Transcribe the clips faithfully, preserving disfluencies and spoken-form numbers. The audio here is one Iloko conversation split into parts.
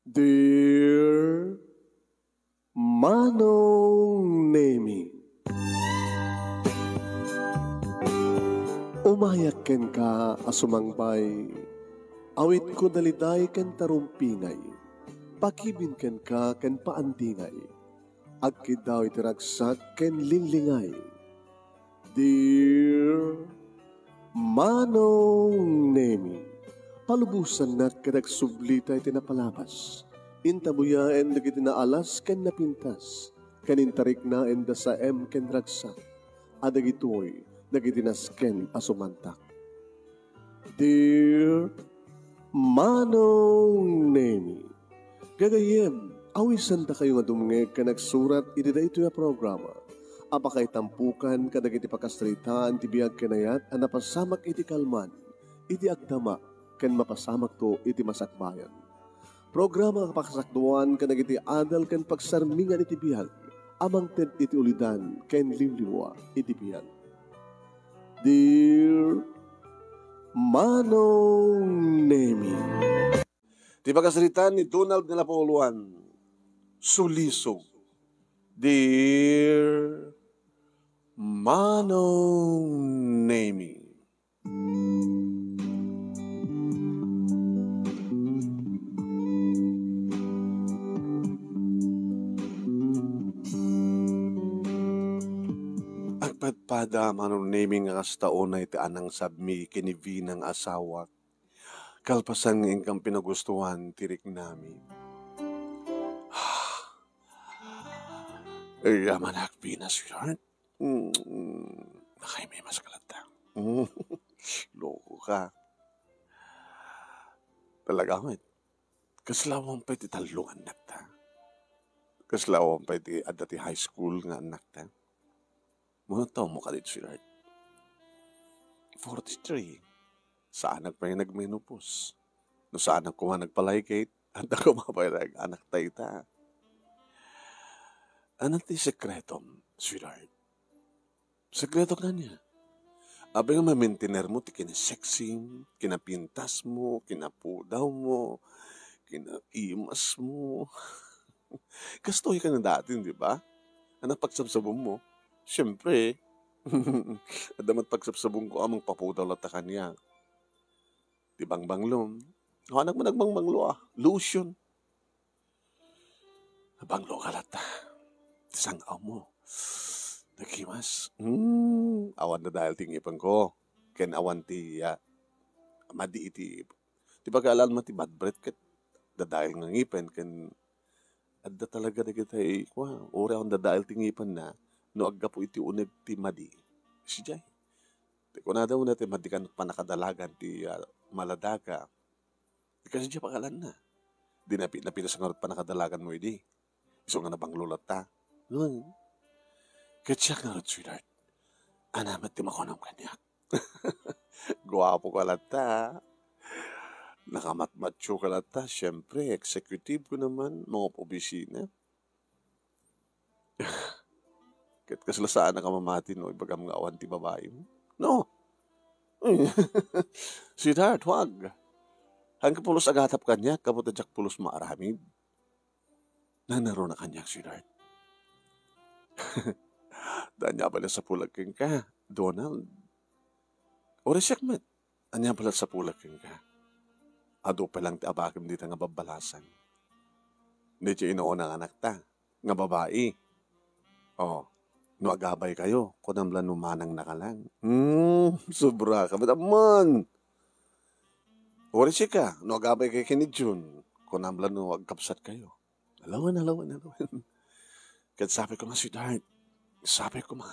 Dear Manong Nemi, umayak kenka a sumangbay, awitko daliday ken tarumpingay, pakibin kenka ken paandingay, agkiddaw iti ragsak ken linglingay. Dear Manong Nemi, palubosannak ket agsublita iti napalabas. Intabuyaen dagiti naalas ken napintas, ken intariknaen da saem ken ragsak, a dagitoy dagiti nasken a sumantak. Dear Manong Nemi, gagayyem, awisandakayo nga dumngeg ken agsurat iti daytoy a programa a pakaitampukan kadagiti pakasaritaan ti biag ken ayat a napasamak iti kalman, iti agdama, ken mapasamakto iti masakbayan. Programa a pakasakduan kadagiti adal ken pagsarmingan iti biag a mangted iti ulidan ken liwliwa iti biag. Dear Manong Nemi. Ti pakasaritaan ni Donald Nalapuuluan, Sulisog. Dear Manong Nemi. Agpadpada, Manong Nemi, nga kasta unay ti anangsabmi ken ni Vina nga asawak, kalpasan nga inkam pinagustuhan ti riknami. Ay, amanak, Vina, sweetheart. Mm, nakaimemas ka latta. Loko ka. Talaga met. Kasla awan pay ti tallo nga annakta. Kasla awan pay ti adda ti high school nga annakta. Mano taw mo kadit, sweetheart? Forty-three. Saanak pay nagmenopause. No saanak koma nagpalaygate, adda koma pay nag-anak dayta. Ano ti sekretom, sweetheart? Sekreto kaniak. Apay nga mamaintainer mo ti kinasexim, kinapintas mo, kinapudaw mo, kinaimas mo. Kastoy ka na dati, di ba? Ano pagsabsabon mo? Siyempre. Adda met pagsabsabon ko, amang papudaw latta kaniak. Ti bangbanglom. Awanak man nagbangmanglo, ah. Lotion. Banglo ka latta. Ti sang-aw mo. Nagimas. Hmm, awan dadael ti ngipenko. Ken awan ti, ah, madi iti, ti pagkaalan mo ti bad breath ket dadael nga ngipen ken adda talaga dagiti, kua, uray awan dadael ti ngipenna no aggapu iti uneg ti madi. Sijay. Ti kunada una ti madi kan panakadalagan ti, ah, maladaga. Di kasi dia pakalanna. Di napi-, napinas ngarud panakadalagan mo idi. Isu nga nabanglo latta. Hmm. Ket siak ngarud, sweetheart. Ania met ti makunam kaniak? Guapo ka latta. Nakamatmatcho ka latta. Siyempre, executive ko naman, mga opisina. Ket kasla saanak a mamati no ibagam nga awan ti babaim? No. Sweetheart, wag. Haanka pulos agatap kaniak, gapu ta diak pulos maaramid. Nanaruna kaniak, sweetheart. Ania pay la sapulag kenka, Donald? Uray siak met. Ania pay la sapulag kenka? Adu pay lang ti abakim dita nga babbalasan. Daydiay inuuna nga anakta nga babai. Oh, no agabay kayo, kunam la no manang nakalang. Hmm, sobra ka met amman. Uray sika, no agabay kayo ken ni Jun, kunam la no agkabsat kayo. Alawan, alawan, alawan. Ket sapay koma, sweetheart. Sapay koma.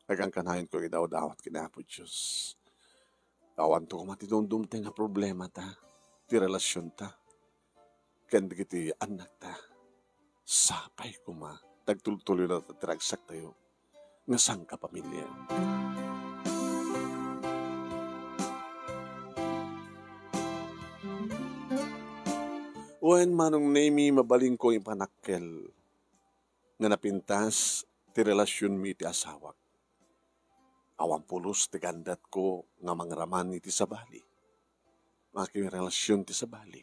Agkankanayon ko idawdawat ken Apo Dios. Awanto koma ti dumdumteng nga problemata, ti relasionta, ken dagiti annakta. Sapay koma, tagtultuloy la ti ragsaktayo nga sangkapamilya. Wen, Manong Nemi, mabalinko ipanakkel nga napintas ti relasionmi iti asawak. Awan pulos ti gandatko nga mangraman iti sabali. Makirelasion ti sabali.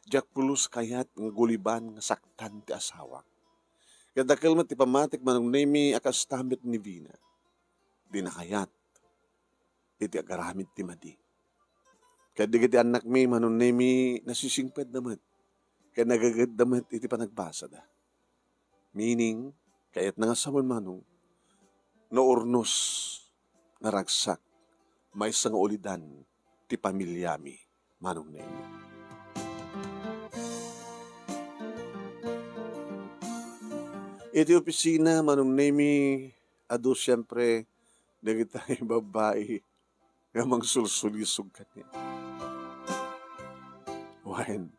Diak pulos kayat nga guliban nga saktan ti asawak. Ket dakkel met ti pammatik, Manong Nemi, a kasta met ni Vina. Dina kayat iti agaramid ti madi. Ket dagiti annakmi, Manong Nemi, nasisingpetda met ken nagagedda met iti panagbasada. Meaning, kayatna nga sawen, Manong, no urnos, naragsak, maysa nga ulidan ti pamiliami, Manong Nemi. Iti opisina, Manong Nemi, adu siempre dagiti babbai nga mangsulsulisog kaniak. Wen,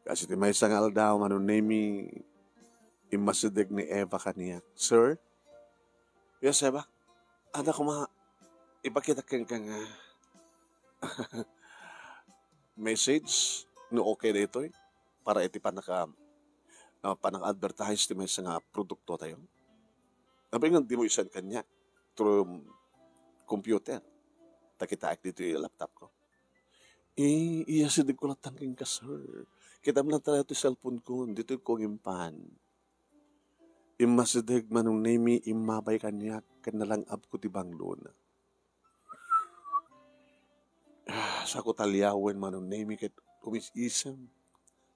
kas iti maysa nga aldaw, Manong Nemi, immasideg ni Eva kaniak, "Sir?" "Yes, Eva?" "Adda koma ipakitak kenka nga message, no okay daytoy, para iti panaka-, ah, panaka-advertise ti maysa nga produktotayo. Apay nga dimo i-send kaniak through computer? Ta kitaek ditoy laptop ko." "Eh, iyasidegko latta kenka, sir. Kitam latta daytoy cellphone ko, ditoy ko ngimpan." Immasideg Manong Nemi, immabay kaniak, ken nalang-abko ti banglona. Ah, saanko taliawen, Manong Nemi, ket umis-isem.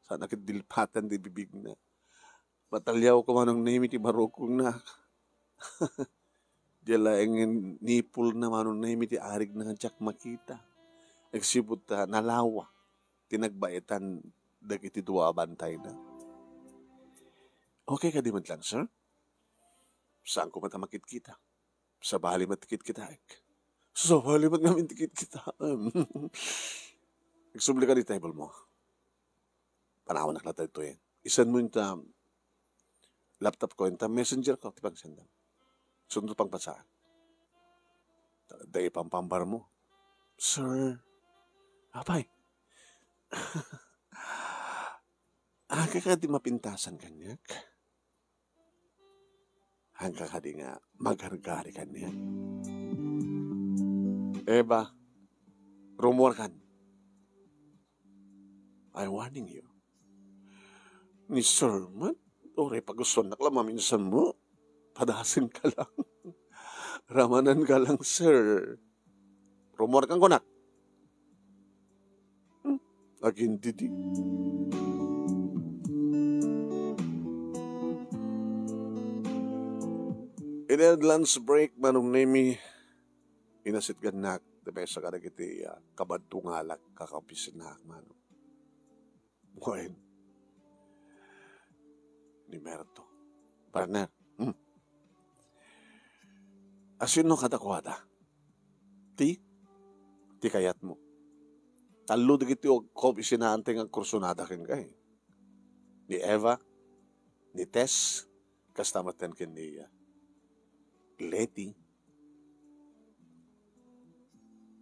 Saan a ket dilpatan ti bibigna. Mataliawko, Manong Nemi, ti barukongna. Diay laeng nipulna, Manong Nemi, ti arigna nga diak makita. Agsipud ta nalawa ti nagbaetan dagiti dua a bantayna. "Okay kadi met laeng, sir? Saanko met a makitkita. Sabali met ti kitkitaek." "Sabali met ngamin ti kitkitaem." "Agsubli kadi ti table-mo. Panawanak latta ditoy. I-send mo inta laptop ko, inta messenger ko ti pangsendem. Sunto pangpasaak. Ta, ta ipampambar mo." "Sir." "Apay?" "Agka kadi mapintasan kaniak? Agka kadi nga magargari kaniak?" "Eva, rumuarkan. I warning you." "Ni sir met, uray pagustuannak la maminsan mo. Padasenka lang. Ramananka lang, sir. Rumuarkan kunak." Hmm, agindidi. Iti lunch break, Manong Nemi, inasitgannak ti maysa kadagiti, ah, kabadtongalak, kakaopisinaak, Manong. Wen, ni Merto. "Partner, hmm. Asino kadakuada? Ti? Ti kayatmo. Tallo dagiti ag-, kaopisinaan ti nga agkursunada kenka, eh. Ni Eva, ni Tess, kasta met ken ni, ah, Leti."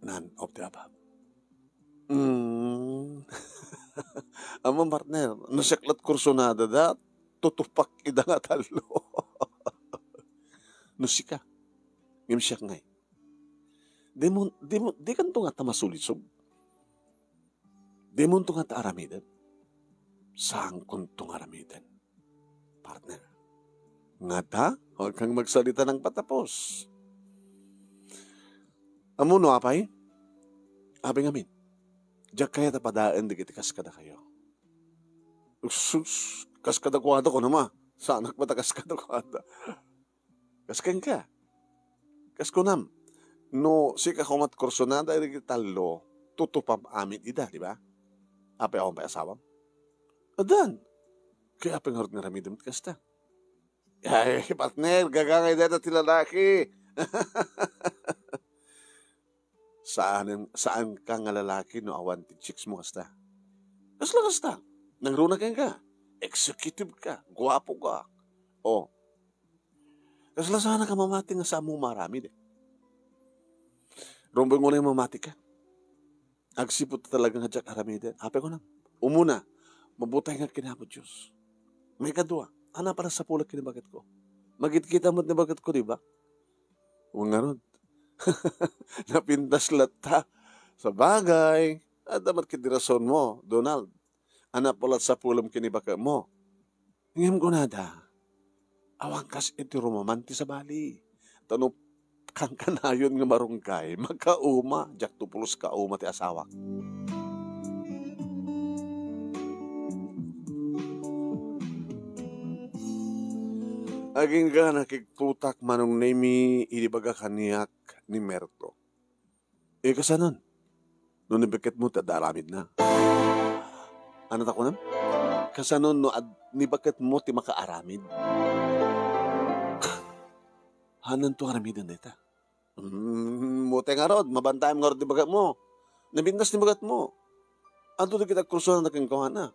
"None of the above." Hmm. Ammom, partner, no siak lat kursunada da, tutupak ida nga tallo. No sika, ngem siak ngay. Dimo, dimo, dikanto nga ta masulisog. Dimonto nga ta aramiden. Saankonto nga aramiden, partner. Ngata, huwag kang magsalita ng patapos. Ammom no apay? Apay ngamin, diak kayat a padaen dagiti kaskadakayo. Sus, kaskadakuada, kunam a. Saanak met a kaskadakuada. Kas kenka. Kas kunam, no sika koma ti kursunada dagiti tallo, tutupam amin ida, di ba? Apay, awan pay asawam? Addan. Kaya apay ngarud nga aramidem ti kasta? Ay, partner, gagangay dayta ti lalaki. Saan, saan ka nga lalaki no awan ti chicks mo kasta? Kasla kasta? Nangruna kenka? Executive ka, guapo ka. O, kasla saan ka mamati nga saan mo maaramid, eh? Rumbeng unay mamati ka. Agsipud ta talaga nga diak aramiden. Apay kunam, umuna, mabutay nga kinapo Dios. Maikadua, ana para sapulak ken baketko. Magkitkita met ni baketko, di ba? Wen ngarud. Napintas latta. Sabagay, adda met ket ti rason mo, Donald. a napulat sapulem ken ni baketmo. Ngem kunada, awan kas iti rumaman ti sabali. Ta no kankanayon nga marunggay, makauma, diakto pulos kauma ti asawak. Agingga nakigtutak Manong Nemi idi baga kaniak ni Merto. Eh, kasanon? No nibaketmo ti adda aramidna. Ano ta kunam? Kasanon no ad-, nibaketmo ti makaaramid? Hananto aramiden dayta. Mm, mutay ngarud, mabantayan ngarud ti baketmo. Nabintas ti baketmo. Adu dagiti agkursunan kenkuana.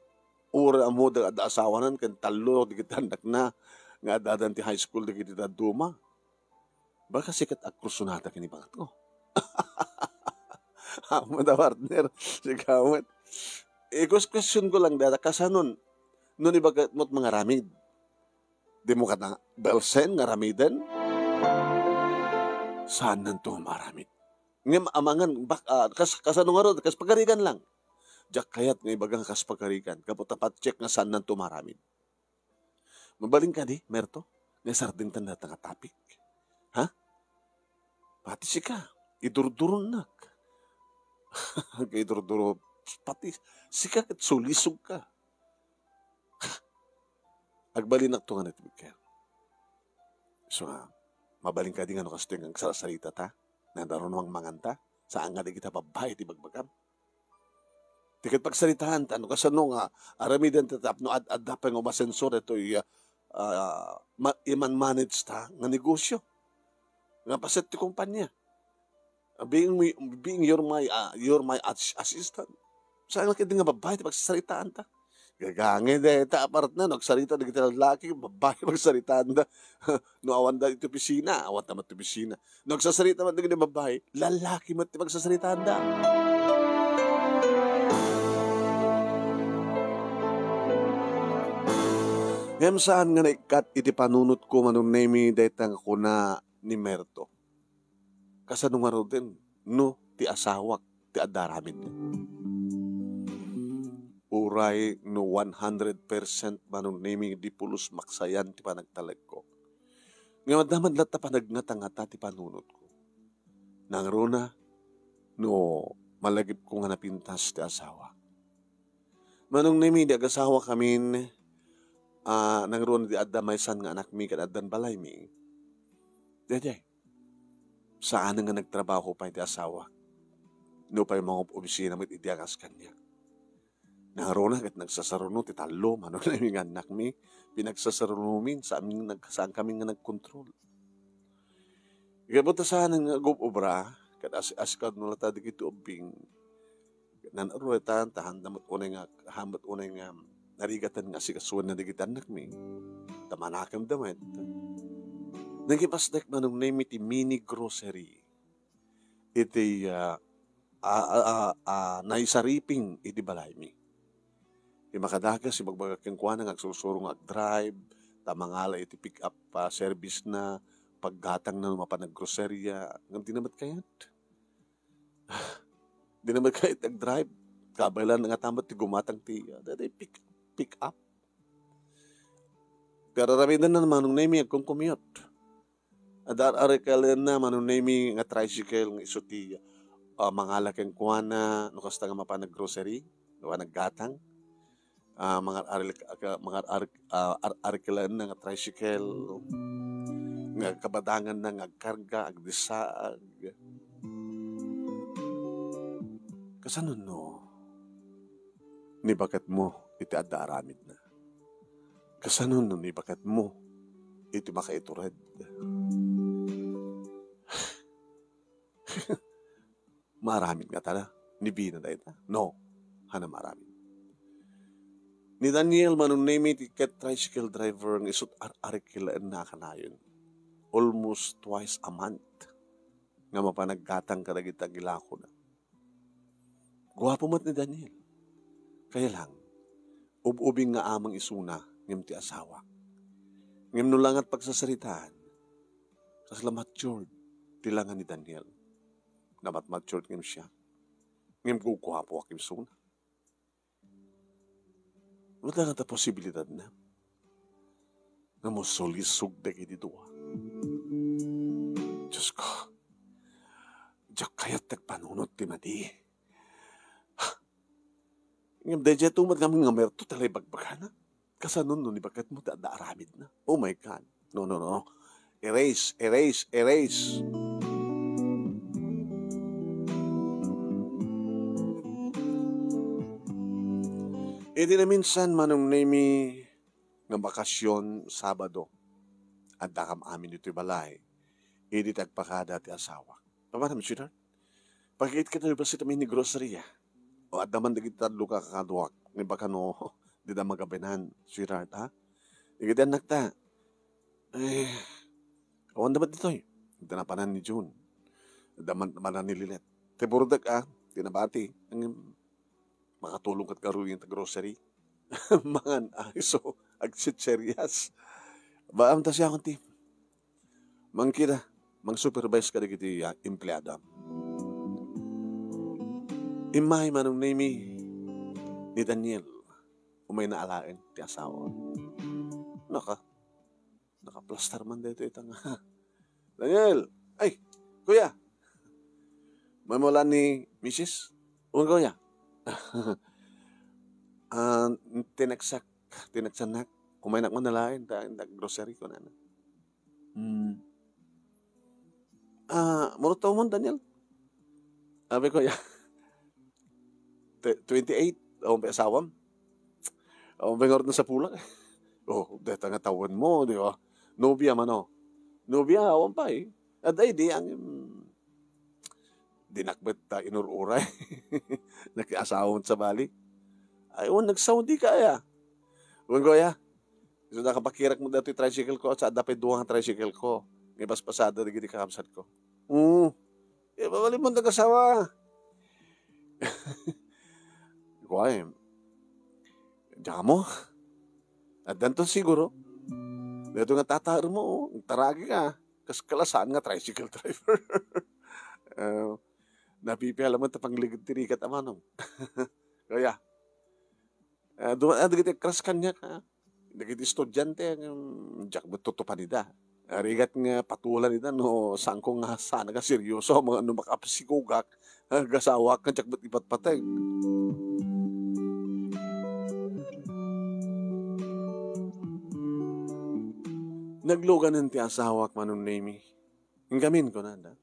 Uray ammoda adda asawanan ken tallo dagiti annakna nga addan ti high school dagiti dadduma. Baka sikat agkursunada ken ni baketko. Ammom da, partner. Sika met. Ikus-questionko lang dayta, kasanon no ni baketmo ti mangaramid? Dimo kata belsen nga aramiden? Saannanto nga maaramid. Ngem amangan, bak-, ah, kas-, kasano ngarud? Kas pagarigan lang. Diak kayat nga ibaga nga kas pagarigan. Gapu ta patchek nga saannanto maaramid. Mabalin kadi, Merto, nga isardengtan dayta nga topic? Ha? Pati sika, idurduronnak. Idurduro, pati sika ket sulisogka. Agbalinakto nga netibigka. So, ah, mabalin kadi nga no kastoy nga agsarsarita ta? Nanaruno nga mangan ta? Saan nga dagita babbai ti bagbagam? Ti ket pagsaritaan ta, no kasano nga aramiden ta tapno ad-adda pay nga umasenso daytoy, ah, ma-, iman-manage ta nga negosyo. Nga paset ti kumpanya. Being, being your my, ah, your my as-, assistant. Saan nga kadi nga babbai ti pagsasaritaan ta? Gagangay dayta a partner, no agsarita dagiti lallaki, babbai pagsaritaanda. No awanda iti opisina, awanda met ti opisina. No agsasarita met dagiti babbai, lallaki met ti pagsasaritaanda. Ngem saan nga naikkat iti panunotko, Manong Nemi, dayta nga kuna ni Merto. Kasano ngaruden no ti asawak ti adda aramidna? Uray no one hundred percent Manong Nemi, di pulos maksayan ti panagtalekko. Ngem adda met latta panagngata-ngata ti panunotko. Nangruna no malagipko nga napintas ti asawa. Manong Nemi, di agasawakamin, ah, nangruna di adda maysan nga anakmi ken addan balaymi. Daydiay, saan nga nagtrabaho pay ti asawa. Nupay mangob-obisina met idi agas kaniak. Nangruna ket nagsasaruno ti tallo, Manong Nemi, nga annakmi. Pinagsasarunomin, saan nag-, saan kami nga nagkontrol. Gapu ta saan nga agob-obra, ket as-, asikadno latta dagiti ubbing. Nan-, aruetan, ta haanda met unay nga, haan met unay nga narigatan nga asikasoen dagiti annakmi. Ta manakemda met. Nangipasdek Manong Nemi ti mini grocery iti, ah, ah, ah, ah, ah, naisariping iti balaymi. Ti makadagas, ibagbagak kenkuana nga agsursuro nga agdrive, ta mangala iti pick-up, ah, service na, paggatangna no mapan aggroceria, ngem dina met kayat. Dina met kayat agdrive. Kabaylan nga tamat ti gumatang ti, ah, daytoy pick, pick up. Kararamidenna Manong Nemi agkumkumyot. Adda ar-, arikelenna Manong Nemi nga tricycle nga isu ti, ah, mangala kenkuana no kasta nga mapan aggrocery, no naggatang. Ah, mangar-, arik-, aka-, mangar-, arik-, ah, ar-, arikelenna nga tricycle nga kabadanganna nga agkarga, agdisaag. Kasano no nibaketmo iti adda aramidna? Kasano no nibaketmo iti makaitured? Maaramid ngata ni Bina dayta? No, haanna maaramid. Ni Daniel Manong Nemi ti ket tricycle driver nga isut' ar-, arikelaenna a kanayon. Almost twice a month nga mapan aggatang kadagiti agilakona. Guapo met ni Daniel. Kaya lang, ub-ubing nga amang isuna ngem ti asawa. Ngem no langat pagsasaritaan, kasla matured ti langa ni Daniel. Namat-matured ngem siak. Ngem guguapoak isuna. Wadda nga ta posibilidadna nga musulisog dagiti dua. Diosko, diak kayat ti agpanunot ti madi. Ngem daydiay tumad ngamin nga merto ti la ibagbagana. Kasano no ni baketmo ti adda aramidna? Oh my God. No, no, no. Erase, erase, erase. Idi naminsan, Manong Nemi, nga bakasyon, Sabado, adda kam amin ditoy balay. Idi ti agpakada ti asawak. Papanam, sweetheart? Pakiit ka tayo, basta kami ni grocery, ah. O, adda man dagiti tallo ka kakaduak. Ni baka no, di da magabinan, sweetheart, ha? Dagiti anak ta. Eh, awan da met ditoy. Adda napanan ni June. Adda man, manan ni Lilet. Ti burdak, ah, ti nabati. Ang makatulong ket karuyen ta grocery. Mangan, ah, isu, agchicherias. Ba, am ta siya, kunti. Mangkita, mang-supervise kadagiti, ah, empleado. Immay, Manong Nemi, ni Daniel, umayna alaen ti asawa. Naka, nakaplastar man daytoy ita nga. Daniel! Ay, kuya! Mamula ni misis? Wen, kuya. Ah, tineksak, tineksannak. Umaynak man alaen, ta, ta grocery ko na. Hmm. Ah, murot ta umon, Daniel? Abi ko, ya. Te-, twenty-eight, awan pay asawam? Awan pay ngarud na sapulak? Oh, deta nga tawenmo, di ba? Nobia man, oh. Nobia, awan pay. At ay, di, ang, hmm, dinak met ta inur-uray. Nakiasawa met sa bali. Ay, wen, nagsaw, di kaya. Wen, kuya, isu nakapakirak mo datoy tricycle ko, sa adda pay dua nga tricycle ko. Nga ipaspasada dagiti kakabsat ko. Mm. Eh, mabalin mo nagasawa. Kuay, diak ammo. Addanto siguro. Dito nga tatar mo, oh. Taragi ka. Kas kalasan nga tricycle driver. Eh, napipiala mo ta pangligid ti rigat a manong. Kaya, ah, duma-, ah, dagiti agkras kaniak, ah. Dagiti estudiante, um, diak met tutupan ida. Ah, rigat nga patulan ida no saanko nga saan nga seryoso, mga no makapsigugak, ah, agasawak nga diak met ipatpateg. Nagluganen ti asawak, Manong Nemi. Ingamin, kunada.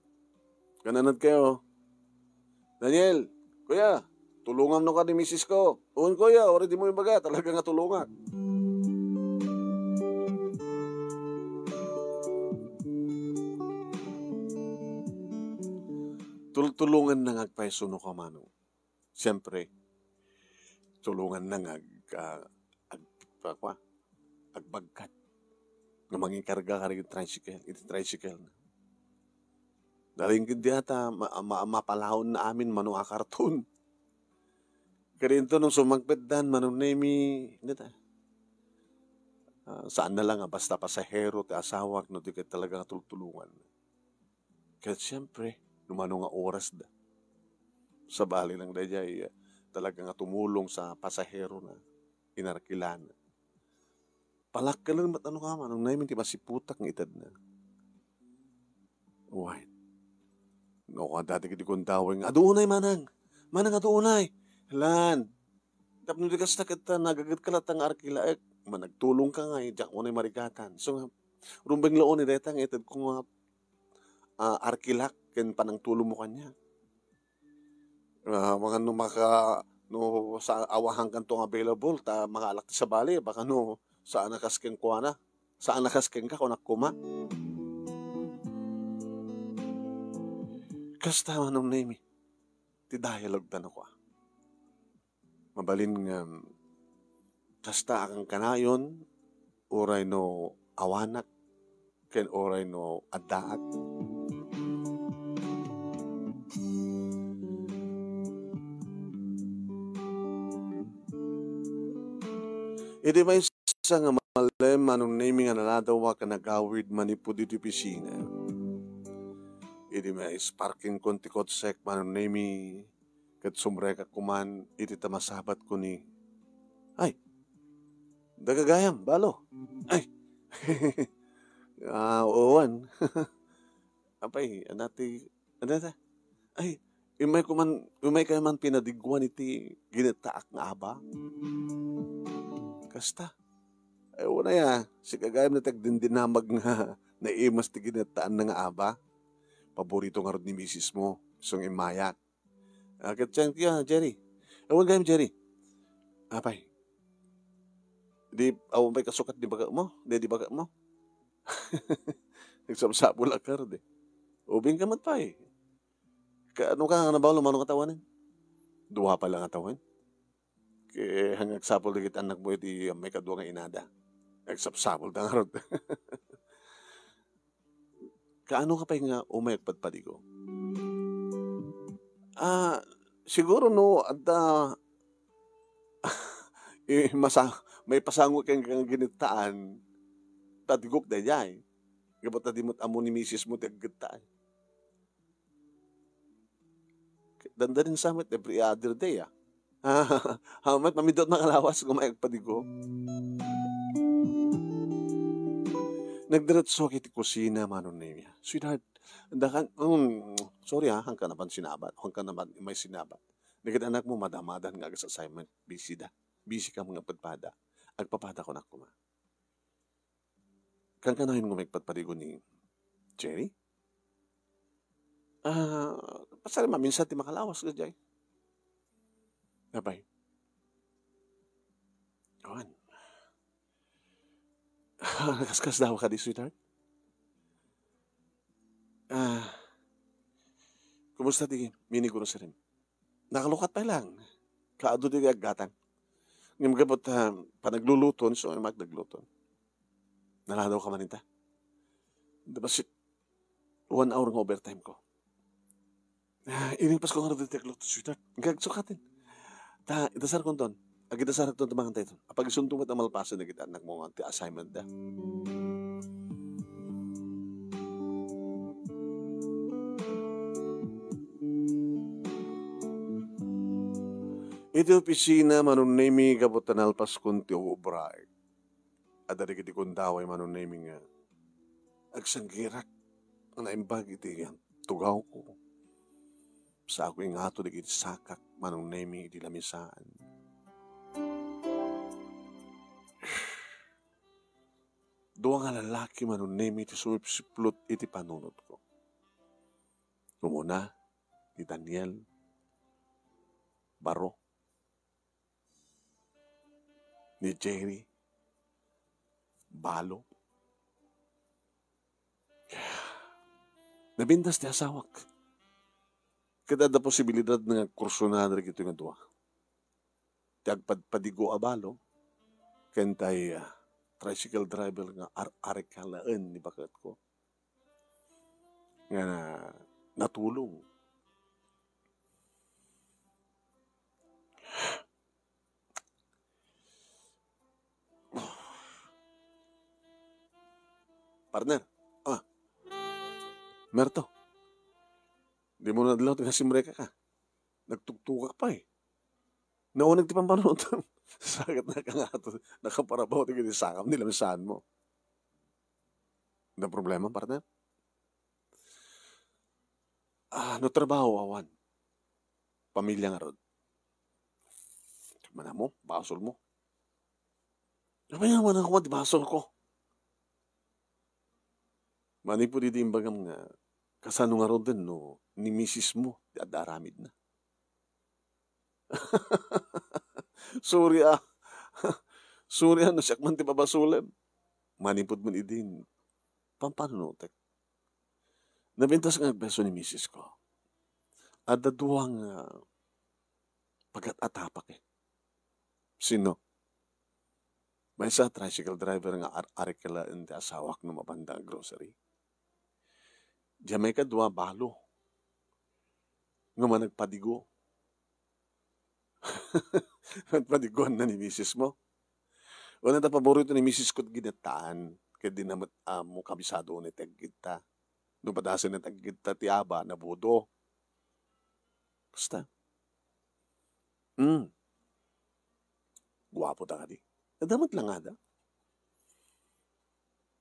Kananad kayo. Daniel, kuya, tulongam no ka ni misis ko. Wen, kuya, uray dimo ibaga, talaga nga tulongak. Tultulongan na nga agpayso no ka, Manong. Siyempre, tulongan na nga ag-, ah, ag-, pa-, pa-, agbagkat nga mangikarga kadagiti tricycle, iti tricycle na. Nalingkid di ata, ma-, ma-, mapalaon na amin mano a karton. Kadinto nung sumagpetdan, Manong Nemi, dita. Ah, saan na lang nga basta pasahero ti asawak no di ket talaga nga tultulongan. Ket siyempre, no mano nga oras da. Sabali lang daydiay, ah, talaga nga tumulong sa pasahero na inarkilana. Palakkanen met ano ka, Manong Nemi, ti masiputak nga itedna. Wen. No, kada dagiti gundaway nga, "Adu unay, manang! Manang, adu unay!" Lan. Tapno di kasta ket, ah, nagaget ka latta nga arkilaek. Managtulong ka nga, eh, diak unay marigatan. So nga, rumbeng la unay dayta nga ited ko nga, ah, arkilak ken panangtulong mo kaniak. Ah, baka no maka-, no sa awahan kanto nga available, ta makaalak ti sabali, baka no saan a kas kenkuana, saan a kas kenka, kunak koma. Kasta, Manong Nemi, ti dialogue ta no kua. Mabalin nga, kasta a kankanayon, uray no awanak, ken uray no addaak. Idi maysa nga malem, Manong Nemi, nga naladawa ken nagawid manipud iti opisina. Idi maisparkingkon ti kotsek, Manong Nemi, ket sumrekak koman iti ta masabatko ni, "Ay, Dagagayam, balo. Ay. Ah, uwan. Apay, anati, anata? Ay, imay ko man, imay ka man pinadiguan iti ginettaak nga aba. Kasta. Ay, wala ya. Si gagayam na ti agdindinamag nga naimas ti ginettaan na nga aba. Paborito ngarud ni misis mo. Isong imayak. Ah, ket siya, "Jerry." Awan gayam, Jerry. Apay. Di, awan pay kasukat di baga mo? Di, di baga mo? Nagsapsapul a kar, di. Ubing ka met pay. Ka, ano ka nga nabalo, mano nga tawanen? Dua pa lang nga tawen. Kaya agsapul dagiti anak mo iti may kadua nga inada. Nagsapsapul ta ngarud. Kaano ka pay nga umay agpadpadigo? Ah, siguro no, adda, eh, masa-, may pasango ken kang ginittaan, padigok daydiay. Gapu ta di met ammo ni misis mo ti aggetta. Dandanin sa met every other day, ah. Ha, met mamidot makalawas, kung may agpadigo. Nagdiretso iti kusina, Manong Nemi. "Sweetheart, dakan, um, sorry ha, hangka naman sinabat, hangka naman may sinabat. Dagiti anak mo, madamadan nga agas assignment, busy da. Busy ka nga padpada. Agpapada ko na kuma." Kankanayon nga maipadpadigo ni Jerry? Ah, pasar maminsan ti makalawas, gajay. Apay. Awan. Nakaskas daw ka di, sweetheart? Ah, kumusta ti mini grocery? Nakalukat pay lang. Kaadu ti aggatang. Ngem gapu ta panagluluton, so, ay magdagluton. Naladaw ka man ita. Dapasit, one hour nga overtime ko. Ah, inipas ko nga dito agluto, sweetheart. Gagsukatin. Ta, idasar ko ton. Agidasar ko ton, mangan tayo ton. Apag isunto met a malpasen dagiti anak mo nga ti assignment da. Iti opisina, Manong Nemi, gapu ta nalpaskon ti ubraek. Adda dagiti gundaway, Manong Nemi, nga agsanggirak nga naimbag iti tugawko. Saanko ingato dagiti sakak, Manong Nemi, iti lamisaan. Dua nga lalaki, Manong Nemi, ti sumipsiplot iti panunotko. Umuna, ni Daniel Baro, ni Jerry Balo. Nabintas ti asawak. Ket adda posibilidad nga kursunada dagitoy nga dua. Ti agpadpadigo a balo, ken tay, ah, tricycle driver nga ar-, arikalaen ni baketko nga na-, natulong. Partner, ah, Merto, di mo nadlaw nga simreka ka. Nagtugtugak pa eh. Nauneg ti pampanunotam. Sagat na ka nga ato, nakaparabaw ti gini sakam ni lamisan mo. Adda problema, partner? Ah, no trabaho, awan. Pamilya ngarud. Mana mo, basol mo. Apay nga mana ko, di basol ko. Manipud idi imbagam nga, kasano ngaruden no ni misis mo, di adda aramid na. Sorry, ah. Sorry, ah, no siak man ti pabasolem. Manipud man idin, pampanunotek. Nabintas nga agbeso ni misis ko. Adda dua nga pagat-atapak, eh. Sino? Maysa, tricycle driver nga ar-, arikalaen ti asawak no mapanda nga grocery. Diay maikadua, balo. Nga managpadigo. Managpadiguan na ni misis mo. Una ta paborito ni misis ko ti ginettaan. Ket di na met ammo kabisado unay ti aggitta. No padasen ti aggitta ti aba, nabudo. Kasta. Hmm. Guapo ta kadi. Adda met langada.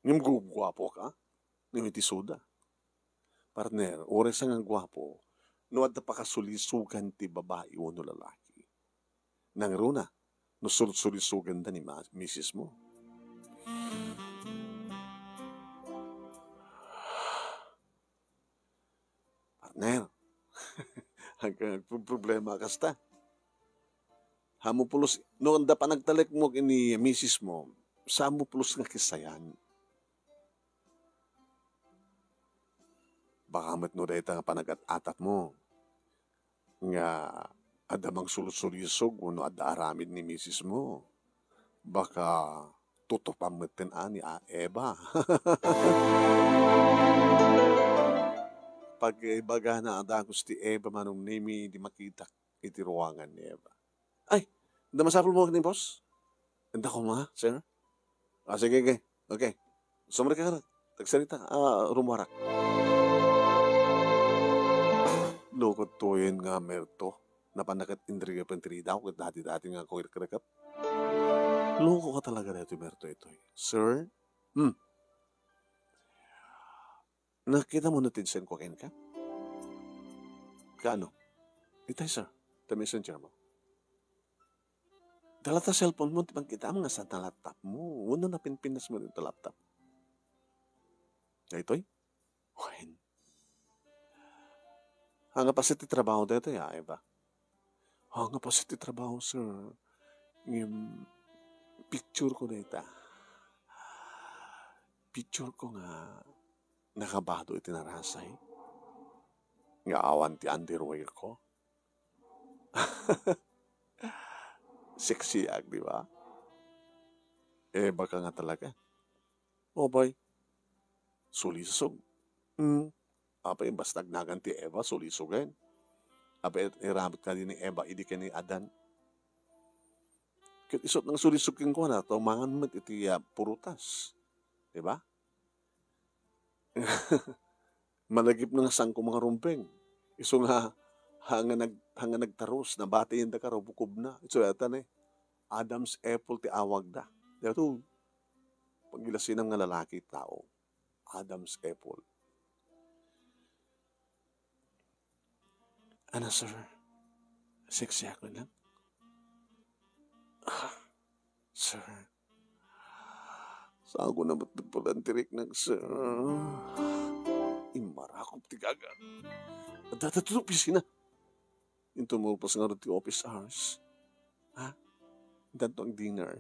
Ngem gu-, guapoka. Ngem iti suda. Partner, uray sa nga guapo, no adda pakasulisogan ti babai wenno lalaki. Nangruna, no sulsulisoganda ni ma-, misis mo. Partner, agka-, agproblema kasta. Haanmo pulos, no adda panagtalekmo ken ni misis mo, saanmo pulos nga kissayan. Baka met no dayta nga panagat-atatmo nga adda mangsulsulisog wenno adda aramid ni misis mo, baka tutupan metten a ni a-, Eva. Pag-ibagana a dagus ti Eva, Manong Nemi, di makitak iti ruangan ni Eva. Ay, adda masapulmo ken ni boss? Adda koma, sir? Ah, sige, sige. Okay. Sumrek ka, agsarita, ah, rumuarak. Loko toyen nga Merto. Napan na ket inrigep-intridaw ket dati-dati nga kuirkrekep. Loko ka talaga daytoy Merto itoy. Sir? Hmm. Nakita mo no ti send ko kenka? Kaano? Itay, sir. Ta messenger mo. Dala ta cellphone mo, ti pagkita mo nga saan ta laptop mo. Wenno napinpinas mo dita laptop. Daytoy? Wen. Haan nga paset ti trabaho daytoy, a, Eva? Haan nga paset ti trabaho, sir. Ngem, picture ko dayta. Picture ko nga nakabado iti narasay. Nga awan ti underwear ko. Sexy ak, di ba? Eva ka nga talaga. O, bay. Sulisog. Hmm. Apay, basta agnagan ti Eva, sulisogen. Apay, iramut kadi ni Eva idi ken ni Adan. Ket isu ti nangsulisog kenkuana, ta mangan met iti, ah, prutas. Di ba? Malagipna nga saanko mangarumbeng. Isu nga, haan nga nag-, haan nga nagtarus, nabati yenda karubukobna. Isu yata ni Adam's apple ti awagda. Daytoy, paggilasinam nga lalaki tao. Adam's apple. Ano, sir? Sexy ako lang? Ah, sir. Saanko na met ti pulan ti riknak, sir? Immarakop ti gaga. Adda daytoy opisina. Inton malpas ngarud ti office hours. Ha? Intanto ang dinner.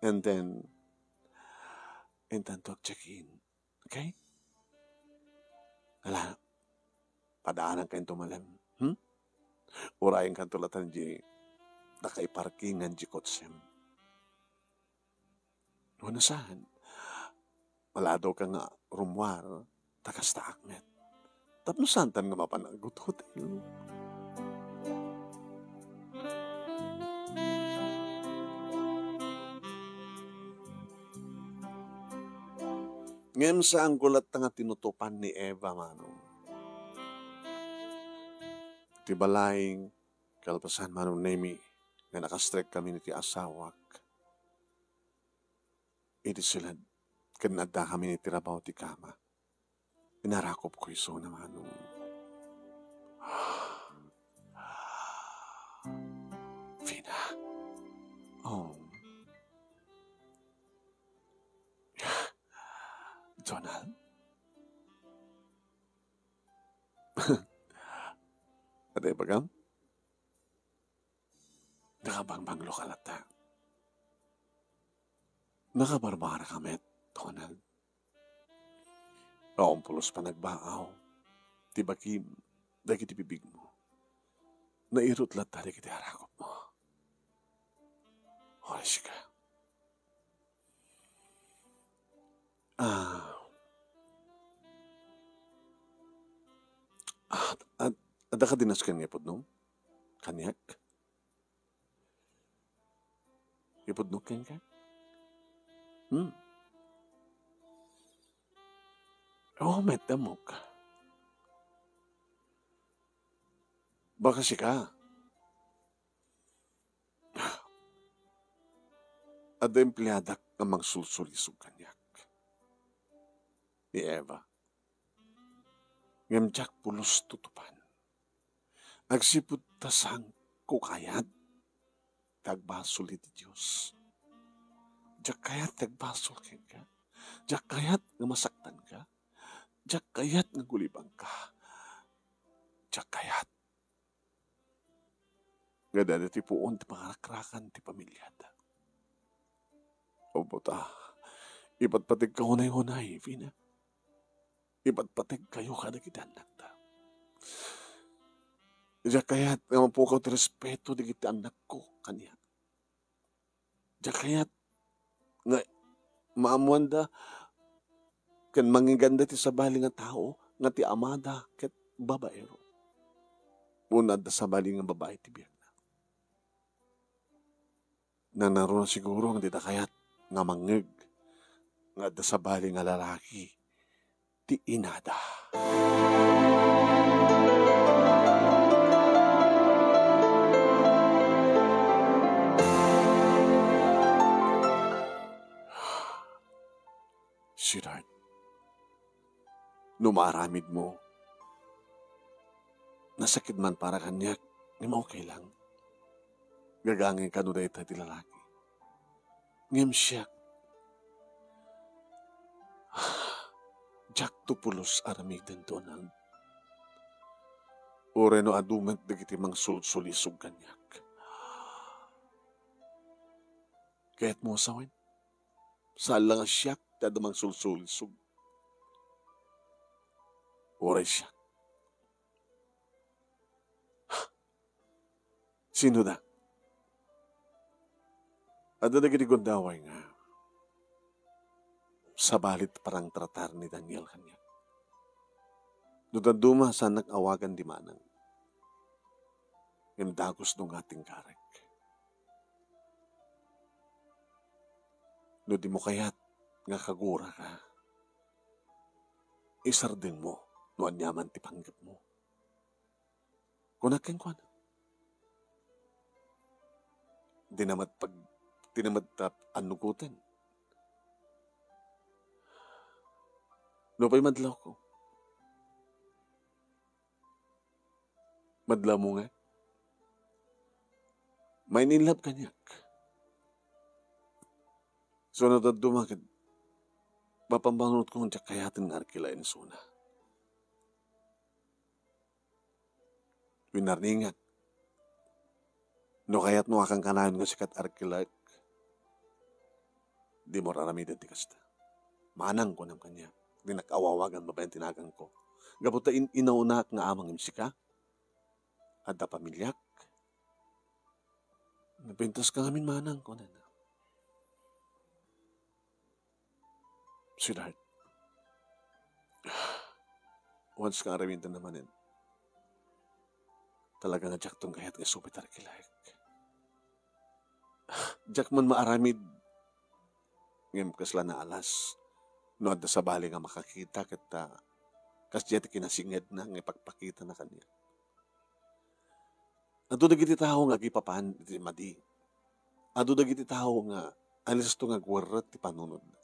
And then, intanto ang check-in. Okay? Ala, padaananka inton malem, hmm? Urayenkanto latta diay nakaiparkingan diay kotsem. Wenno saan, maladawka nga rumuar, ta kastaak met. Tapno saantan nga mapan aghotel. Ngem saanko latta nga tinutupan ni Eva, Manong. Ti balay, kalpasan, Manong Nemi, nga nakastrek kami iti asawak. Idi suled, ken adda kami iti rabaw ti kama. Inarakop ko isuna, Manong. Fina. Oh. Donald? Ano ibagam? Nakabangbanglo ka latta. Nakabarbara ka met, Donald. Awan pulos panagbaaw ti bakim dagiti bibigmo. Nairut latta dagiti arakopmo. Horas ka. Ah. Ah, ad-, adda ka dinas ken nga ipudno? Kaniak? Ipudno kenka? Hmm. Oo, met, ammok. Baka sika. adda empleadak nga mangsulsulisog kaniak. Ni Eva. Ngem diak pulos tutupan. Agsipud ta saanko kayat nga agbasol iti Dios. Diak kayat nga agbasol kenka. Diak kayat nga masaktanka. Diak kayat nga gulibangka. Diak kayat nga adda ti puon ti pangarakrakan ti pamiliada. Opo ta, ipatpategka unay-unay, Vina. Ipatpategkayo kadagiti annakta. Diak kayat nga mapukaw ti respeto dagiti annakko kaniak. Diak kayat nga maammoanda ken mangngeganda ti sabali nga tao nga ti amada ket babaero. Wenno adda sabali nga babai ti biagna. Nanaruna siguro nga dita kayat nga mangngeg nga adda sabali nga lalaki ti inada. Sweetheart, no maaramidmo, nasakit man para kaniak, ngem okay lang. Gagangay kano dayta ti lalaki. Ngem siak, diakto pulos aramiden, Donald. Uray no adu met dagiti mangsulsulisog kaniak. Kayatmo a sawen? Saan la nga siak ti adda mangsulsulisog. Uray siak. Sino da? Adda dagiti gundaway nga sabali ti parangtratar ni Daniel kaniak. No dadduma, saannak awagan di manang. Ngem dagus no nga tingkarek. No dimo kayat nga kaguraka, isardengmo no aniaman ti panggepmo. Kunak kenkuana. Di na met pag-, di na met ta annugoten. Nupay madlawko. Madlawmo nga. Main in love kaniak. So, no dadduma ket, mapambangunotko nga diak kayaten nga arkilaen isuna. Winarningak. No kayatmo a kankanayon nga sika ti arkilaek, dimo aramiden ti kasta. Manang, kunam kaniak, dinak awawagan babaen ti naganko. Gapu ta in-, inaunaak nga ama ngem sika, adda pamiliak. Napintas ka ngamin, manang, kunana. Sweetheart, once nga aramidem manen, talaga nga diakton kayat nga isubit arkilaek. Diak man maaramid, ngem kasla naalas no adda sabali nga makakita ket, ah, kasdiay ti kinasingedna nga ipakpakitana kaniak. Adu dagiti tao nga agipapan iti madi. Adu dagiti tao nga alisto nga agwerrek ti panunotna.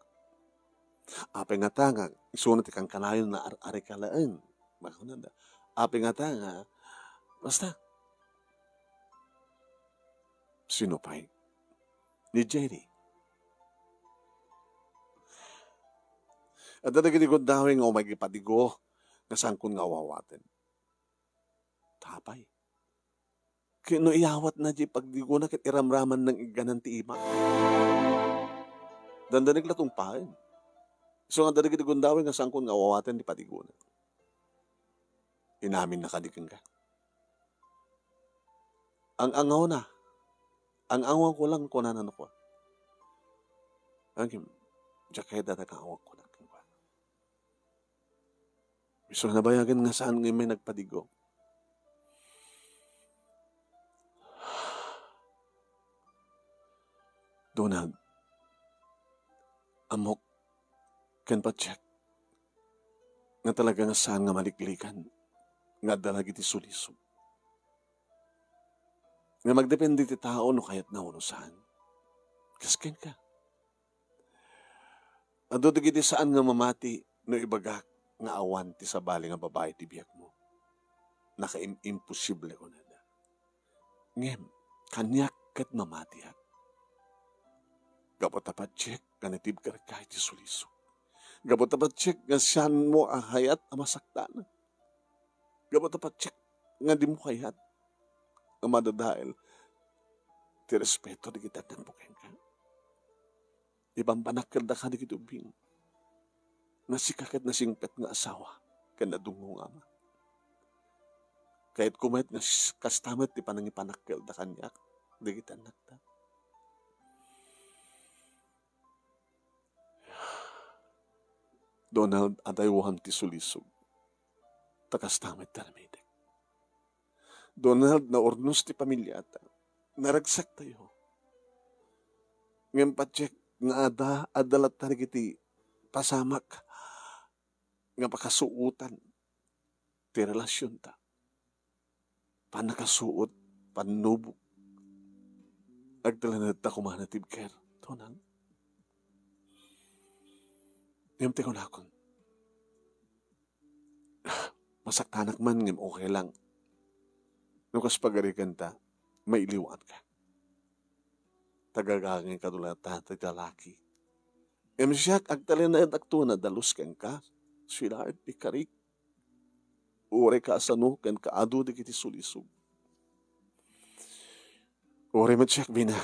Apay ngata nga isuna ti kankanayon nga ar-, arikalaen? Makunada. Apay ngata nga, basta, sino pay? Ni Jerry. Adda dagiti gundaway nga umay ipadigo nga saankon nga awawaten. Apay. Ket no iyawatna diay pagdigona ket iramramanna nga igganan ti ima. Dandanek la tungpaen. Isu nga adda dagiti gundaway nga saankon nga awawaten ti padigona. Inaminna kadi kenka? Ang-angawna. Ang-angawko lang, kunana no kua. Agim, diak kayat dayta nga awagko kenkuana. Isu nabayagen nga saan nga immay nagpadigo. Donald, ammok ken patiek nga talaga nga saan nga maliklikan nga adda lagi ti sulisog. Nga magdepende ti tao no kayatna wenno saan. Kas kenka. Adu dagiti saan nga mamati no ibagak nga awan ti sabali nga babai ti biagmo. Nakaim-, imposible, kunada. Ngem, kaniak ket mamatiak. Gapu ta patiek nga natibkerka iti sulisog. Gapu ta patiek nga sianmo a kayat a masaktanak. Gapu ta patiek nga dimo kayat nga madadael ti respeto dagiti annakmo kenka. Ibambanak kadaka dagiti ubing. Nga sika ket nasingpet nga asawa ken nadungngong ama. Kayatko met nga s-, kasta met ti panangipanak kadaka kaniak dagiti annakta. Donald, adaywan ti sulisog. Ta kasta met ti aramidek. Donald, naurnos ti pamiliata. Naragsaktayo. Ngem patiek nga adda, adda latta dagiti pasamak nga pakasuotan ti relasionta. Pannakasuot, pannubok. Agtalinaedta koma a natibker, Donald. Ngem ti kunakon, masaktanak man ngem okay lang. No kas pagarikenta, mailiwanka. Tagagangay kadulata ti lalaki. Ngem siak, agtalinaedakto nga nadalus kenka, sweetheart, ikarik. Uray kasano ken kaadu dagiti sulisog. Uray met siak, Bina.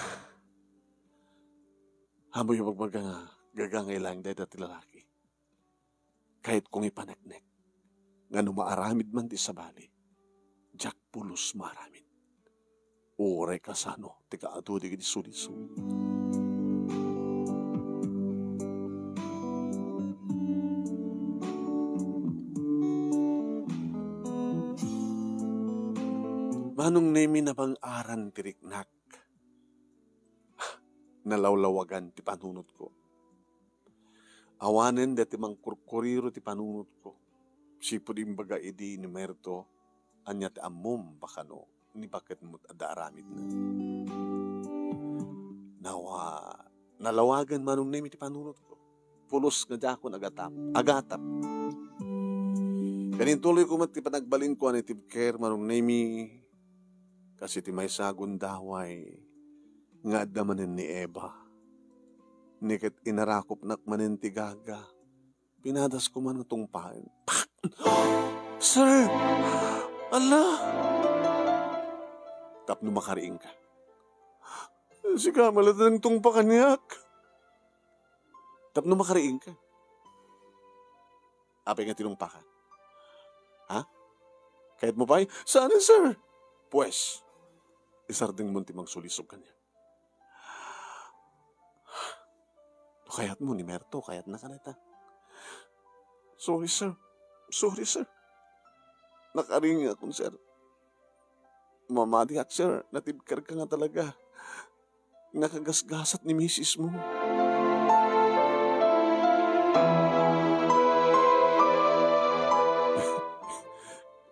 Ammoyo bagbaga nga gagangay laeng dayta ti lalaki. Kayatko nga ipaneknek nga no maaramid man ti sabali, diak pulos maaramid. Uray kasano ti kaadu dagiti sulisog. Manong Nemi, nabang-aran ti riknak. Nalawlawagan ti panunotko. Awanen dayta mangkurkuriro ti panunotko. Sipud imbaga idi ni Merto, ania ti ammom, bakano, ni baketmo adda aramidna. Nawa, nalawagan Manong Nemi ti panunotko. Pulos nga diakon agatap, agatap. Ken intuloyko met ti panagbalinko a natibker, Manong Nemi, kas iti maysa a gundaway nga adda manen ni Eva. Ni ket inarakopnak manen ti gaga. Pinadasko man nga tungpaen. Pak! Sir! Ala! Tapno makariingka. Sika met latta nagtungpa kaniak. Tapno makariingka. Apay nga tinungpaka? Ha? Kayatmo pay? Saan, sir? Pues, isardengmon ti mangsulisog kaniak. No kayatmo ni Merto, kayatna kanita. Sorry, sir. Sorry, sir. Nakariingakon, sir. Mamatiak, sir. Natibkerka nga talaga. Nakagasgasat ni misis mo.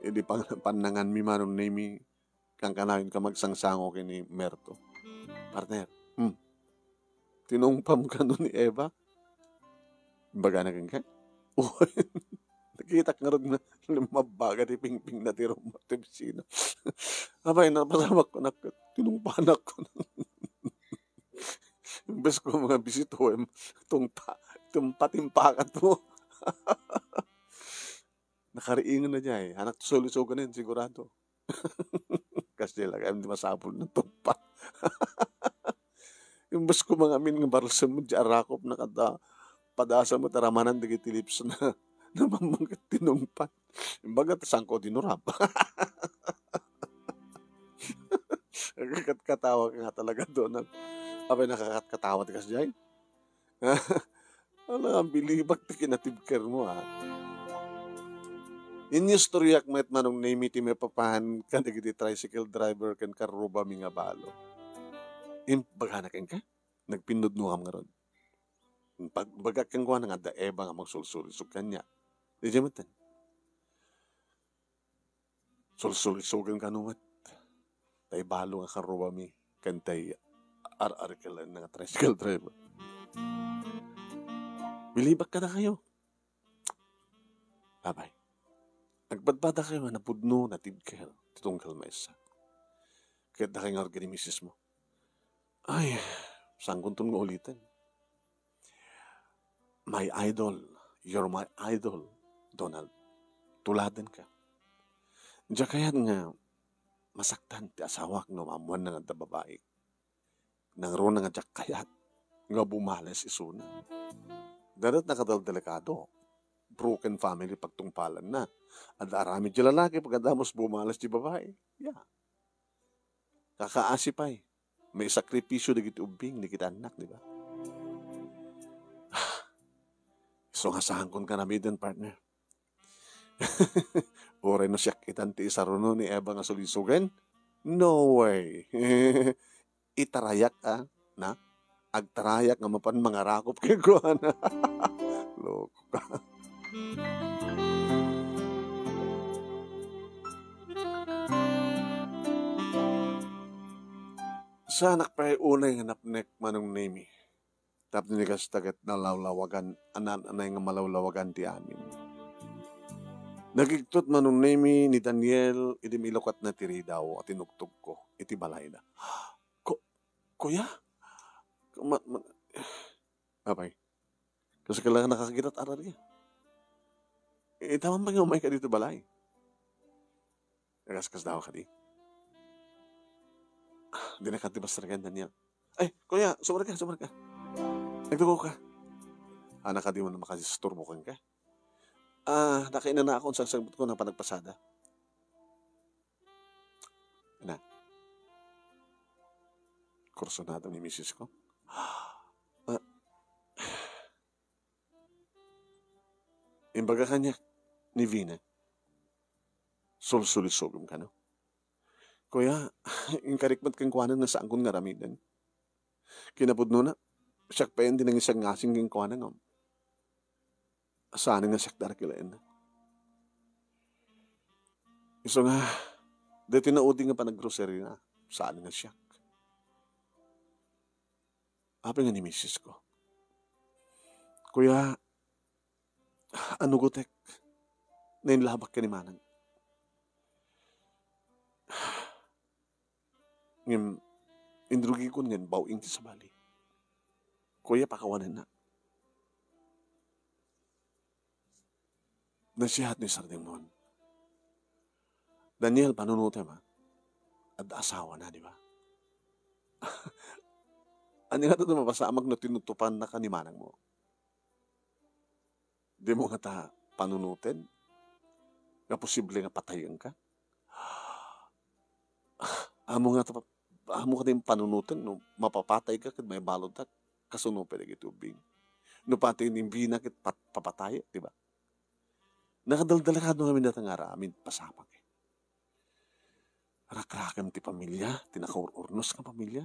Idi pang-, pannanganmi, Manong Nemi, kankanayon ka magsangsango ken ni Merto. Partner, hmm. Tinungpam kano ni Eva? Imbagana kenka? Uy, nakitak ngarud nga limmabbaga ti pingpingna ti ruma ti bisina. Apay, napasamak ko, nak-, tinungpanak ko. Imbes ko nga bisituem, tungpa, tumpa-timpakan mo. Nakariingan na diay. Anak, sulisogan na yan, sigurado. Kasi talaga, hindi masapul ng tungpa. Imbes ko mangamin nga baralsen mo, di arakop na kada padasa mo, taramanan dagiti lips na, na mamangkit tinungpa. Imbaga, ta sangko dinurab. Nagkakatkatawa ka nga talaga, Donald. Apay, nakakatkatawa ti kasdiay? Ala, bilibak ti kinatibker mo, ah. Inistoryak met, Manong Nemi, ti maipapan kadagiti tricycle driver ken karrubami nga balo. Imbagana kenka? Nagpinnudnokam ngarud. Pag-, bagak kenkuana nga adda Eva nga mangsulsulisog kaniak. Di di met. Sulsulisogen kano met tay balo nga karrubami ken tay ar-arikelen nga tricycle driver. Bilibak kadakayo. Apay, agpadpadakayo nga napudno, natibker ti tunggal maysa. Ket dakay nga urgen ni misismo. Ay, saankonton nga uliten. My idol, you're my idol, Donald. Tuladenka. Diak kayat nga masaktan ti asawak no maammoanna nga adda babai. Nangruna nga diak kayat nga bumales isuna. Dadet nakadaldelikado. Broken family pagtungpalanna. Adda aramid ti lalaki, pagkadamos bumales ti babai. Ya. Kakaasi pay. Maisakripisyo dagiti ubbing, dagiti annak, di ba? Isu nga saankon nga aramiden, partner. Uray no siak itan ti isaruno ni Eva nga sulisogen? No way. Itarayak, a, na? Agtarayak nga mapan mangarakop kenkuana. Loko ka. Saanak pay unay nga napnek, Manong Nemi. Tapno ni kasta ket nalawlawagan, anan-anay nga malawlawagan ti amin. Nagigtot Manong Nemi ni Daniel idi mailukatna ti ridaw a tinugtogko iti balayna. Ku-, kuya? Ma-, ma-, apay, kasla ka nakakita ti arari? Ita man pay nga umayka ditoy balay. Nagaskasdaaw kadi. Ah, dinaka ti bastargan, Daniel. Ay, kuya, sumar ka, sumar ka. Nagdugo ka. Anak, kadi man makadisturbo kenka. Ah, nakainanakon, sagsagmit ko ng panagpasada. Na. Kursunada ni misis ko. Ah, imbaga kaniak ni Vina, sulsulisogem kano. Kuya, inkarik met kenkuana nga saankon nga aramiden. Kinapudnona, siak pay ti nangisangasing kenkuana nga saanen nga siak ti arakelaenna. Isu nga, daytoy naudi nga panaggrocery na, saanen nga siak. Apay nga ni misis ko, "Kuya, anugotek, nainlabak ken ni manang. Ngem, inrugikon nga imbaw-ing ti sabali. Kuya, pakawanennak." Nasihat ni Sardengmon. Daniel, panunotem, a. Adda asawana, di ba? Ania ngata ti mapasamak no tinutupannaka ni manangmo? Dimo ngata panunoten nga posible nga patayenka? Ammom ngata, ammom ngata panunoten no mapapatayka ket maibaludka, kasuno pay dagiti ubbing. No pati ni Vina ket pat-, papatayek, di ba? Nakadaldalikado ngamin dayta nga aramid, pasamak, eh. Rakrakem ti pamilia, ti nakaur-urnos nga pamilia.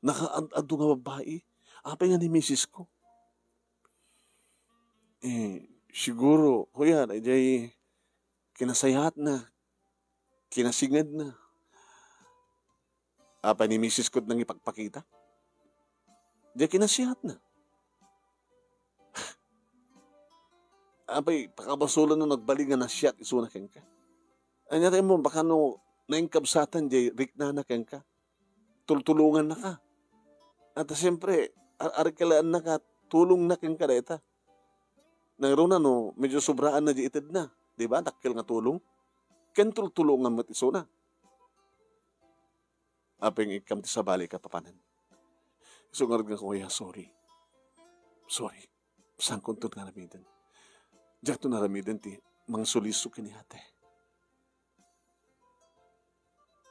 Nakaad-adu nga babbai, apay nga ni misis ko? Eh, siguro, kuya, daydiay kinasayaatna, kinasingedna. Apay ni misis ko nangipagpakita? Diay kinasayaatna. Apay, pakabasolan no nagbalin nga nasiat isuna kenka. Ania ti ammom, baka no nainkabsatan diay riknana kenka, tultulongannaka. At siyempre, ar-, arakelaennaka, tulongna kenka dayta. Nangruna no medyo sobraanna diay itedna, di ba? Dakkel nga tulong. Ken tultulongan met isuna. Apay nga ikkam ti sabali, kapapanen. Isu ngarud nga kuya, sorry. Sorry. Saankonto nga aramiden. Diakto nga aramiden ti mangsuliso ken ni ate.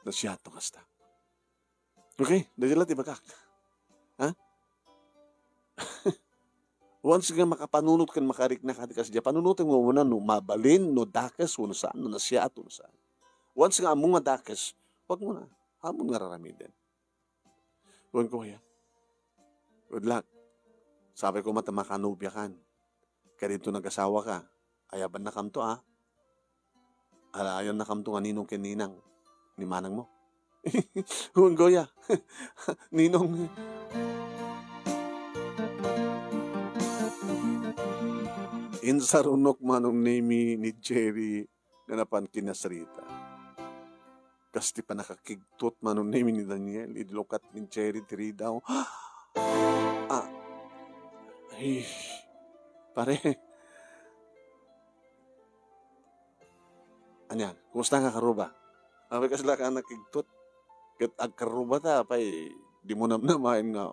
Nasiato kasta. Okay, daydiay la ti ibagak. Ha? Once nga makapanunot ken makarikna kadi kasdiay, panunotem nga umuna no mabalin, no dakes, wenno saan, no nasiat, wenno saan. Once nga ammom nga dakes, wag mo na. Ammom nga raramiden. Wen, kuya. Good luck. Sapay koma ta makanobiakan. Kadinto nagasawaka, ayabannakamto, a. Ala-, ayannakamto nga ninong ken ninang ni manangmo. Wen, kuya. Ninong. Insarunok Manong Nemi ni Jerry nga napan kinasarita. Kas ti pannakakigtot Manong Nemi ni Daniel, idi lukat ni Jerry ti ridaw. Ah, ay, pare. Ania, kumusta nga karuba? Apay kasla ka nakigtot? Ket agkarrubata, apay, dimo namnamaen nga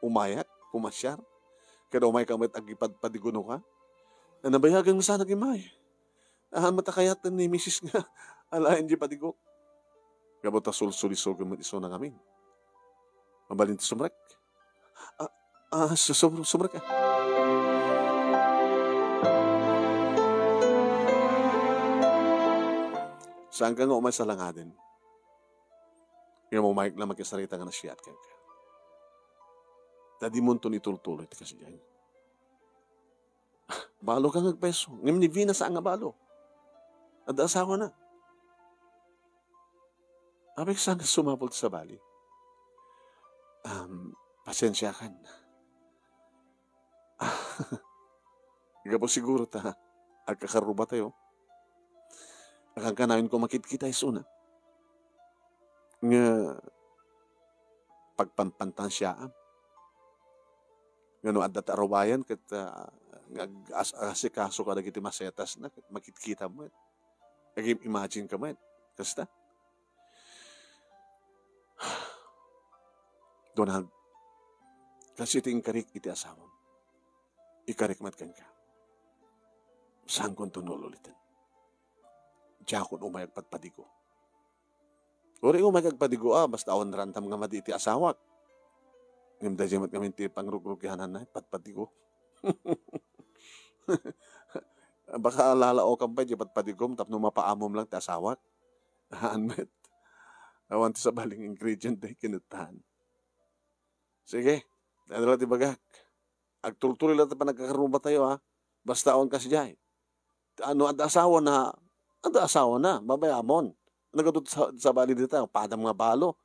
umayak, pumasiar? Ket umayka met agipadpadigonoka? Nabayagen nga saan agimay. Ahan met a kayat ni misis nga alaen diay padigok. Gapu ta sulsulisogen met isuna ngamin. Mabalin ti sumrek. Ah, ah, su-, su-, sumrek ka. Saanka nga umay sa langaden. Ngem umayek la makisarita nga nasiat kenka. Ta dimonton itultuloy ti kasdiay. Balo ka nga agpayso. Ngem ni Vina saan nga balo. Adda asawana. Apay saan nga sumapul ti sabali? Um, pasensiakan. Gapu siguro ta agkakarrubatayo. Akankanayon ko makitkita isuna. Nga pagpanpantansiaam. Nga no adda ti arubayan ket, ah, nga ag-, as-, asikaso kadagiti masetasna ket makitkitam met. Agim-imagine ka met. Kasta? Donald, kas iti inkarik iti asawam, ikarik met kenka. Saankonto nga ul-uliten. Diakon umay agpadpadigo. Uray umay agpadigo a, basta awan rantam nga madi iti asawak. Ngem daydiay met ngamin ti pangrugrugiananna, padpadigo. Baka lalaokam pay diay padpadigom tapno mapaamom lang ti asawak. Haan met. Awan ti sabali nga ingredient daydiay kinittaan. Sige, adda la ti bagak. Agtultuloy la ti panagkakarrubatayo, ha. Basta awan kasdiay. Ano, adda asawana, adda asawana, babayamon. Nagaduto sa, sabali dita, padam nga balo.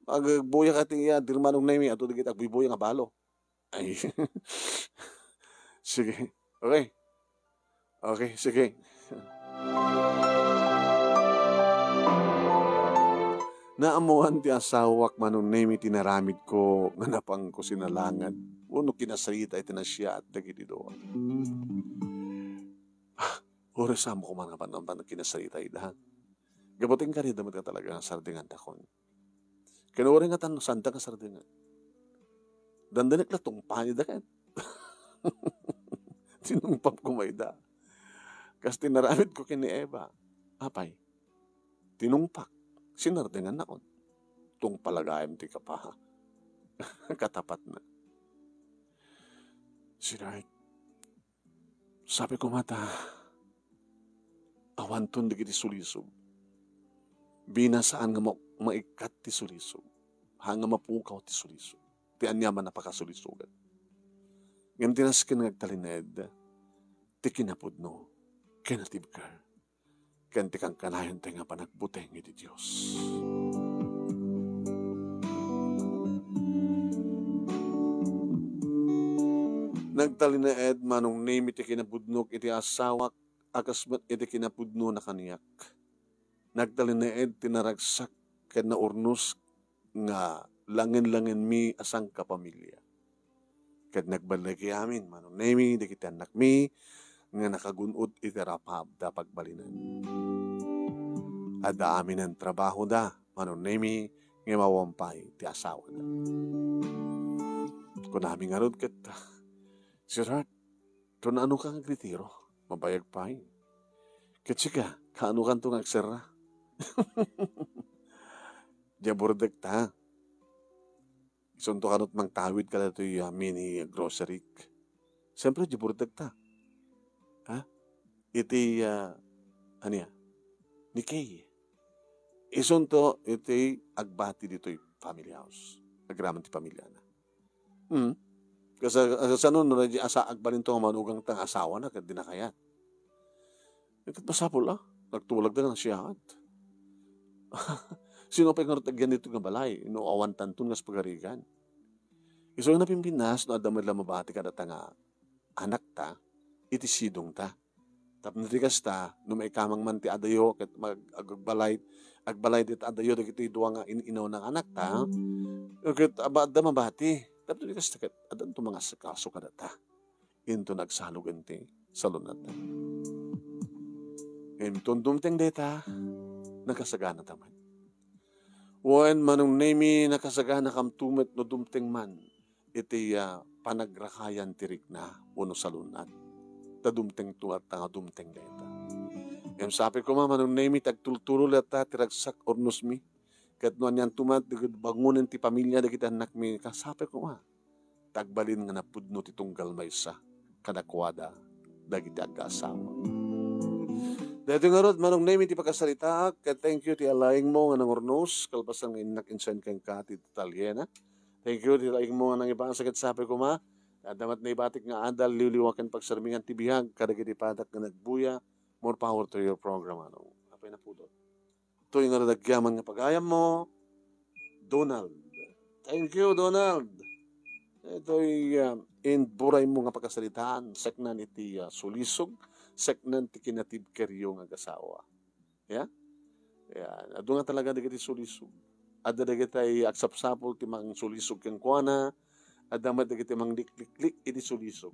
Ag-, agbuya ka ti, ah, dirmanong Nemi, ato dagiti agbuy-buya nga balo. Ay. Sige. Okay. Okay, sige. Naammoan ti asawak, Manong Nemi, ti naramidko nga napanko sinalangad wenno kinasarita iti nasiaat dagiti dua. Ah, oras amo koma nga pan-, pan-, kinasarita ida. Gapu ta inkarida met nga talaga nga sardengandakon. Ken uray nga tan-, sanda nga sardengan. Dandanek la tungpani da ket. Tinungpap ko mayda. Kas ti naramid ko ken ni Eva. Apay, tinungpak, sinardengan nakon. Tungpalagayam ti kapa. Katapatna. Sinarit, Sabi ko met a, awanton dagiti sulisog. Binasaan nga ma-, maikkat ti sulisog. Ha nga mapukaw ti sulisog. Ti aniaman a pakasulisogan. Ngem ti nasken nga agtalinaed, ti kinapudno, ken natibker. Ken ti kankanayon ti nga panagbuteng iti Dios. Nagtalinaed Manong Nemi ti kinapudnok iti asawak a kas met iti kinapudnona kaniak. Nagtalinaed ti naragsak ken naurnos nga langen-langenmi a sangkapamilia. Ket nagballigami amin, Manong Nemi, dagiti annakmi nga nakagun-od iti rapabda a pagbalinen. Adda aminen trabahoda, Manong Nemi, ngem awan pay ti asawana. Kunami ngarud ket, "Sweetheart, no kaanoka nga agritiro, mabayag pay. Ket sika, kaanokanto nga agserra?" Diay burdekta. Isunto kano ti mangtawid kadatoy, ah, mini grocery. Siyempre, diay burdekta. Ha? Iti, ah, ania? Ni Kay. Isunto iti agbati ditoy family house. Agraman ti pamilyana. Hmm. Kas-, kasano no, asa, agbalinto nga manugangta nga asawana ket dina kayat. Ket masapul a nagtulagda nga nasiaat. Sino pay ngarud ti agyan ditoy nga balay no awan tanton nga pagarigan? Isu nga napimpinas no adda met la mabati kadata nga anakta, iti sidongta. Tapno ti kasta, no maikamang man ti adayo, ket mag-, ag-, agbalay, agbalay ti adayo dagiti dua nga in-inawna nga anakta, ket aba, adda mabati. Tapno ti kasta, ket addanto mangasikaso kadata. Inton agsalog iti salunat. Inton dumteng dayta, nakasaganata met. Wen, Manong Nemi, nakasaganakamto met no dumteng man iti, ah, panagrakayan ti rikna wenno salunat. Ta dumtengto latta nga dumteng dayta. Ngem sapay koma, Manong Nemi, ti agtultuloy latta ti ragsak urnosmi. Ket no anianto met, dagiti bangonen ti pamilia dagiti annakmi, kasapay koma. Ta agbalin nga napudno ti tunggal maysa kadakuada dagiti agkaasawa. Daytoy ngarud, Manong Nemi, ti pakasaritaak, ket thank you ti laingmo nga nangurnos, kalpasan nga innak insen kenka ti detalyena. Thank you ti laingmo nga nangibasa ket sapay koma, adda met naibatik nga adal, liwliwa ken pagsermingan ti biag kadagiti patak nga nagbuya. More power to your program, Manong. Apay napudot. Toy nga nagyaman nga pagayammo, Donald. Thank you, Donald. Itoy, ah, imburaymo nga pakasaritaan, seknan iti, ah, sulisog, seknan ti kinatibkeryo nga agasawa. Ya? Ya, adu nga talaga dagiti sulisog. Adda dagiti agsapsapul ti mangsulisog kenkuana, adda met dagiti manglikliklik iti sulisog.